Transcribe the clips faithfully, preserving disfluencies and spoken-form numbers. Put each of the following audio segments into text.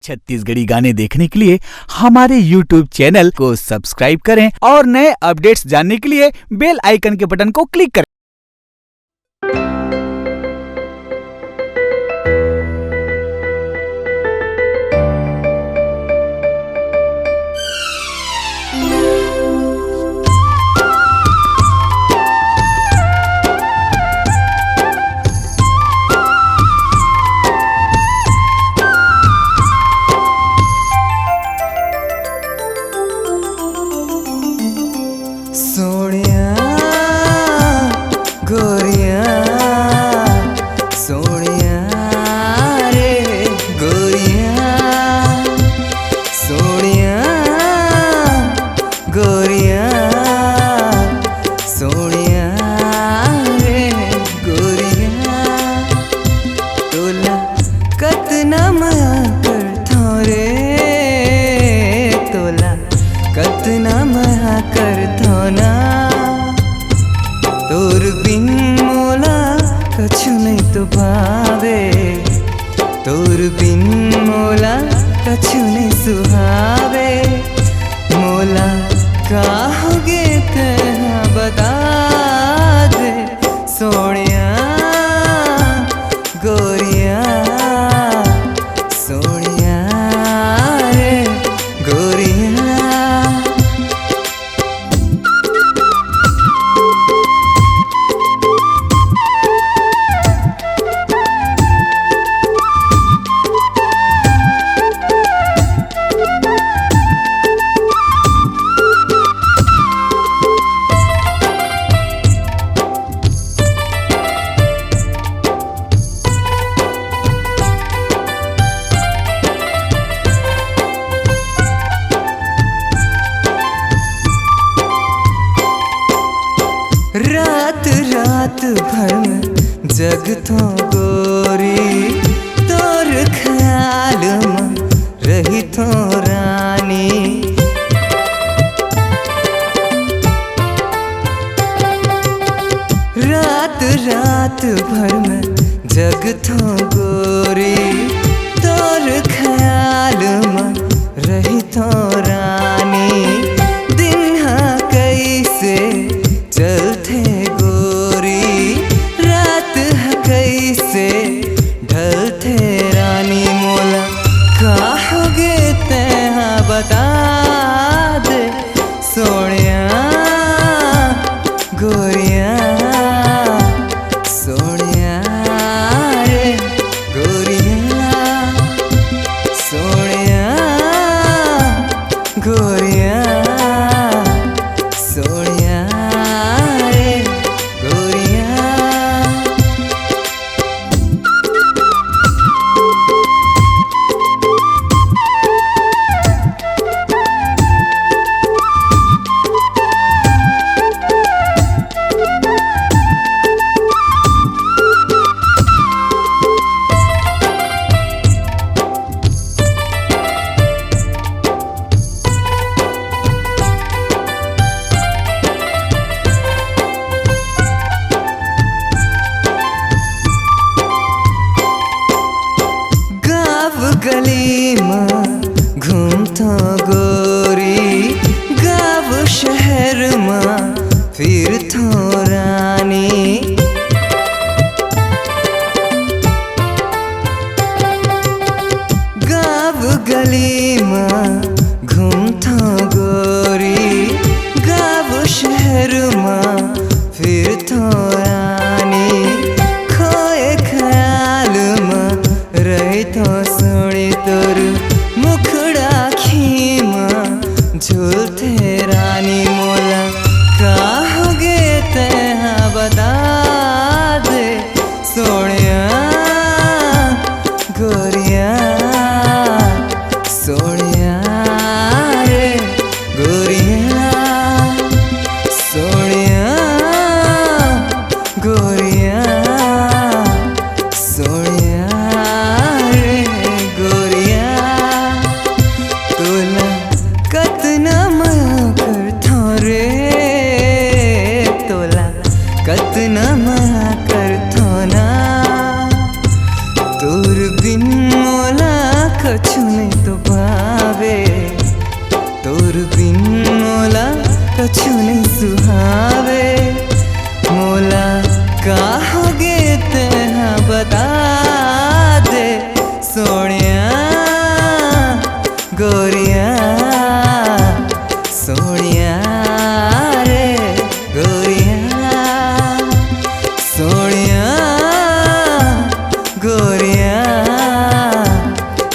छत्तीसगढ़ी गाने देखने के लिए हमारे YouTube चैनल को सब्सक्राइब करें और नए अपडेट्स जानने के लिए बेल आइकन के बटन को क्लिक करें। सोनिया, गोरिया, सोनिया रे, गोरिया, सोनिया, गोरिया, सोनिया रे, गोरिया। तोला कतना मया करथौं रे, तोला कतना मया करथौं ना। तोर बिन मोला कछु नइ तो भावे, तोर बिन मोला कछु नइ सुहावे। मोला का होगे तेहा बता दे, सोनिया, गोरिया, सोनिया रे, गोरिया। रात रात भर में जगथौं गोरी, तोर ख्याल में रहिथौं रानी। रात रात भर में जगथौं गोरी, तोर ख्याल में रहिथौं रानी। दिन हा कइसे चलथे गोरी, रात ह कइसे ढलथे रानी। मोला का होगे तेहा बता दे, सोनिया, गोरिया, सोनिया रे, गोरिया, सोनिया, गोरिया, सोनिया रे, गोरिया। गाँव गली म घूमथौं गोरी, गाँव शहर म फिरथौं रानी। गाँव गली म घूमथौं गोरी, गाँव शहर म फिरथौं रानी। खोए ख्याल म रहिथौं सोनी, तोर मुखड़ा आँखी म झूलथे रानी। मोला का होगे तेहा बता दे, सोनिया, गोरिया, सोनिया रे, गोरिया, सोनिया, गोरिया, सोनिया रे, गोरिया। तोला कतना नहीं तो पावे, तोर बिन मोला कछु नहीं सुहावे। मोला का होगे तेहा बता दे, सोनिया गोरिया, सोनिया रे गोरिया, सोनिया गोरिया,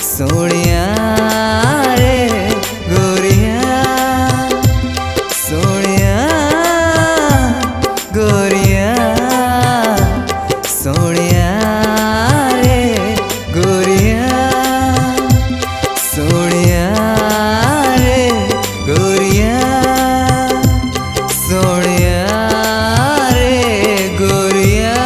सोनिया रे गोरिया, सोनिया गोरिया, सोनिया रे गोरिया, सोनिया रे गोरिया, सोनिया रे गोरिया।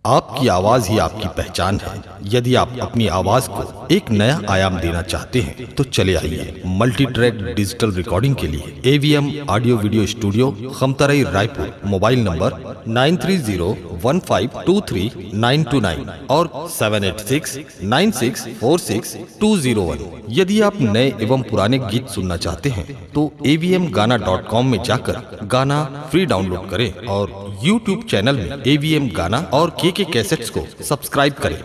आपकी आवाज ही आपकी पहचान है। यदि आप अपनी आवाज को एक नया आयाम देना चाहते हैं तो चले आइए मल्टी ट्रैक डिजिटल रिकॉर्डिंग के लिए AVM audio video studio, Khamtarai, Raipur. Mobile number nine three zero one five two three nine two nine और seven eight six nine six four six two zero one. यदि आप नए एवं पुराने गीत सुनना चाहते हैं तो एवीएम गाना डॉट कॉम में जाकर गाना फ्री डाउनलोड करें और यूट्यूब चैनल में एवीएम गाना और केके कैसेट्स को सब्सक्राइब करें।